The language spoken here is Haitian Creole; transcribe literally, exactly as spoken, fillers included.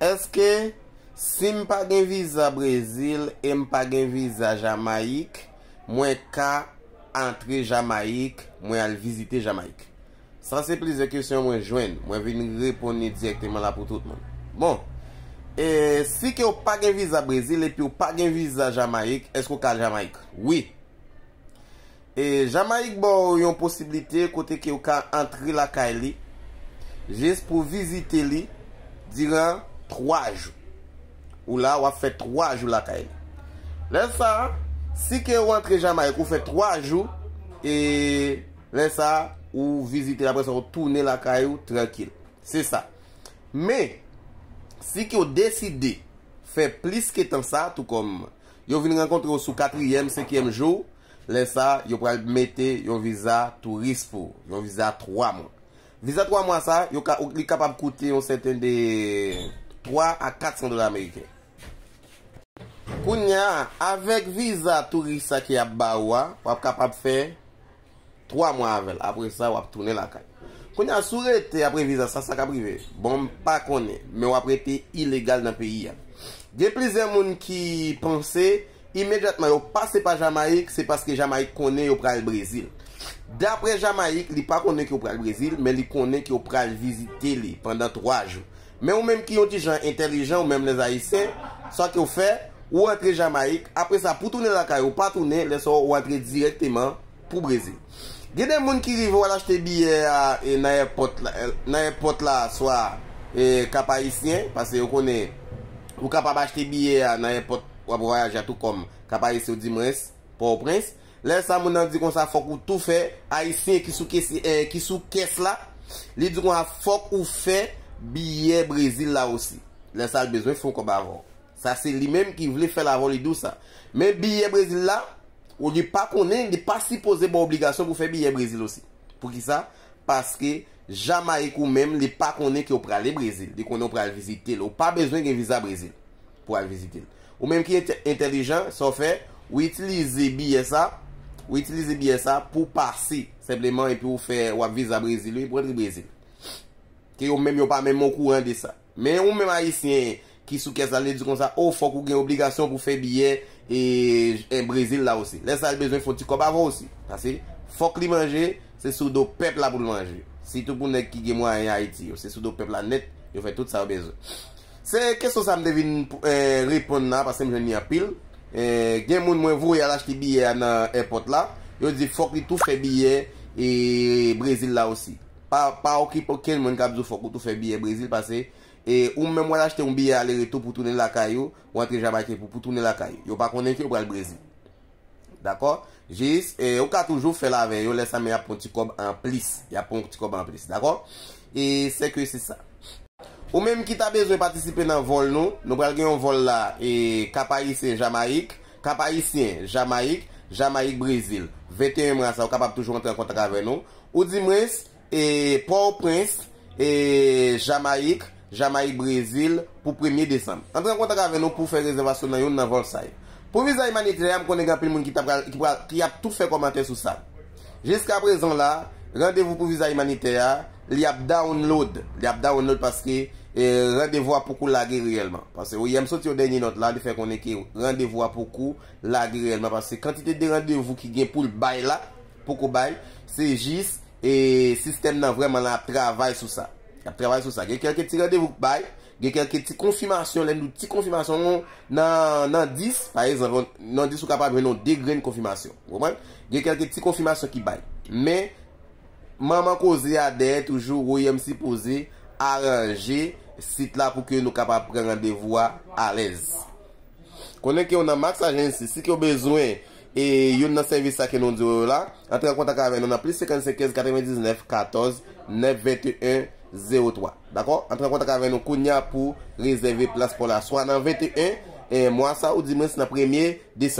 Èske si m pa gen viza Brezil e m pa gen viza Jamayik, mwen ka antre Jamayik, mwen al vizite Jamayik? Sa se plizyè kesyon mwen jwenn, mwen vin reponn li dirèkteman la pou tout moun. Bon, e si ke w pa gen viza Brezil epi w pa gen viza Jamayik, èske w ka al Jamayik? Wi. E Jamayik ba w yon posiblite kote ke w ka antre lakay li jis pou vizite li diran twa jou. Ou la, w ap fè twa jou lakay li. Lè sa, si ke w antre Jamayik, ou fè twa jou, e lè sa, ou vizite l, apre sa, ou tounen lakay ou trankil. Se sa. Men, si ke w deside fè plis ke tan sa, tou kòm yo vin rankontre w sou katriyèm, senkyèm jou, lè sa, yo pral mete yon viza touris pou ou, yon viza twa mwa. Viza twa mwa sa, yo ka, li kapab koute yon sèten de twa a kat san dola ameriken. Kounye a, avèk viza touris sa ke y ap ba ou a, w ap kapab fè twa mwa avè l. Apre sa, w ap tounen lakay. Kounye a, si w rete apre viza sa, sa k ap rive? Bon, m pa konnen, men w ap rete ilegal nan peyi a. Gen plizyè moun ki panse, imedyatman yo pase pa Jamayik, se paske Jamayik konnen yo pral Brezil. Daprè Jamayik, li pa konnen ke yo pral Brezil, men li konnen ke yo pral vizite li pandan twa jou. Men ou menm ki yon ti jan entèlijan, ou menm lèzayisyen, sa ke w fè, ou antre Jamayik, apre sa, pou tounen lakay ou, pa tounen, lè sa w antre dirèkteman pou Brezil. Gen de moun ki rive w al achte biyè a e nan èpòt la, e, nan èpòt la, swa e, Kap Ayisyen, paske yo konnen ou kapab achte biyè a nan èpòt w ap vwayaje a tou kòm Kap Ayisyen ou dimwens Pòtoprens. Lè sa moun nan di konsa fòk ou tou fè, Ayisyen ki sou kesi, e, ki sou kès la, li di konsa fòk ou fè biyè Brezil la osi. Lè sa l bezwen fè yon kòb avè w. Sa se li menm ki vle fè l avè w, li di w sa. Men biyè Brezil la, ou li pa konnen, li pa sipoze ba w obligasyon pou fè biyè Brezil osi. Poukisa? Paske Jamayik ou menm, li pa konnen ke w prale Brezil. Li konnen w pral vizite l. Ou pa bezwen gen viza Brezil pou al vizite l. Ou menm ki ente-, entèlijan, sa w fè, ou itilize biyè sa, ou itilize biyè sa pou pase, senpleman, epi ou fè, w ap viza Brezil, wi, pou antre Brezil. Ke yo menm, yo pa menm okouran de sa. Men ou menm Ayisyen ki sou kès la, li di konsa, o, fòk ou gen obligasyon pou fè biyè e, e Brezil la osi. Lè sa, l bezwen fè yon ti kòb avè w osi. Paske fòk li manje, se sou do pèp la pou l manje. Sitou pou nèg ki gen mwayen Ayiti yo. Se sou do pèp la nèt, yo fè tout sa yo bezwen. Se kesyon sa m te vin, e, reponn la, paske m jwenn li anpil. E, gen moun mwen voye al achte biyè a nan èpòt la. Yo di fòk li tou fè biyè e Brezil la osi. Pa, pa okipe okenn moun k ap di w fòk ou tou fè biyè Brezil, paske e ou menm w al achte yon biyè ale retou pou tounen lakay ou, ou antre Jamayik pou, pou tounen lakay ou. Yo pa konnen ke w pral Brezil. Dakò? Jis, e, ou ka toujou fè l avè yo, lè sa men y ap pran yon ti kòb anplis. Y ap pran yon ti kòb anplis, dakò? E se ke se sa. Ou menm ki ta bezwen patisipe nan vòl nou, nou pral gen yon vòl la, e, Kap Ayisyen Jamayik, Kap Ayisyen Jamayik, Jamayik Brezil. Venteyen mwa sa, ou kapab toujou antre an kontak avè nou. Ou di mwens, e, Pòtoprens, e, Jamayik, Jamayik Brezil pou premye desanm. Antre an kontak avè nou pou fè rezèvasyon nan youn nan vòl sa yo. Pou viza imanitè a, m konnen gen anpil moun ki t ap pral, ki pral, ki ap tou fè kòmantè sou sa. Jiskaprezan la, randevou pou viza imanitè a, li ap download. Li ap download paske, e, randevou a poko lage reyèlman. Paske O I M soti yon dènye nòt la, li fè konnen ke randevou a poko lage reyèlman. Paske kantite de randevou ki gen pou l bay la, poko bay, se jis, e, sistèm nan vrèman la ap travay sou sa. L ap travay sou sa. Gen kèlke ti randevou k bay, gen kèlke ti konfimasyon, lè n di ti konfimasyon, nan, nan dis, pa egzanp, nan dis ou kapab jwenn yon de grenn konfimasyon. Ou konprann? Gen kèlke ti konfimasyon ki bay. Men, manman koze a dèyè toujou, O I M sipoze aranje sit la pou ke nou kapab pran randevou a alèz. Konnen ke w nan Max Agency, si ke w bezwen e youn nan sèvis sa ke nou di w yo la, antre an kontak avè nou nan plis senkannsenk kenz katrevendiznèf katòz nèf venteyen zewo twa. Dakò? Antre an kontak avè nou kounya pou rezève plas pa w la, swa nan venteyen, e, mwa sa, oudimwens nan premye desanm.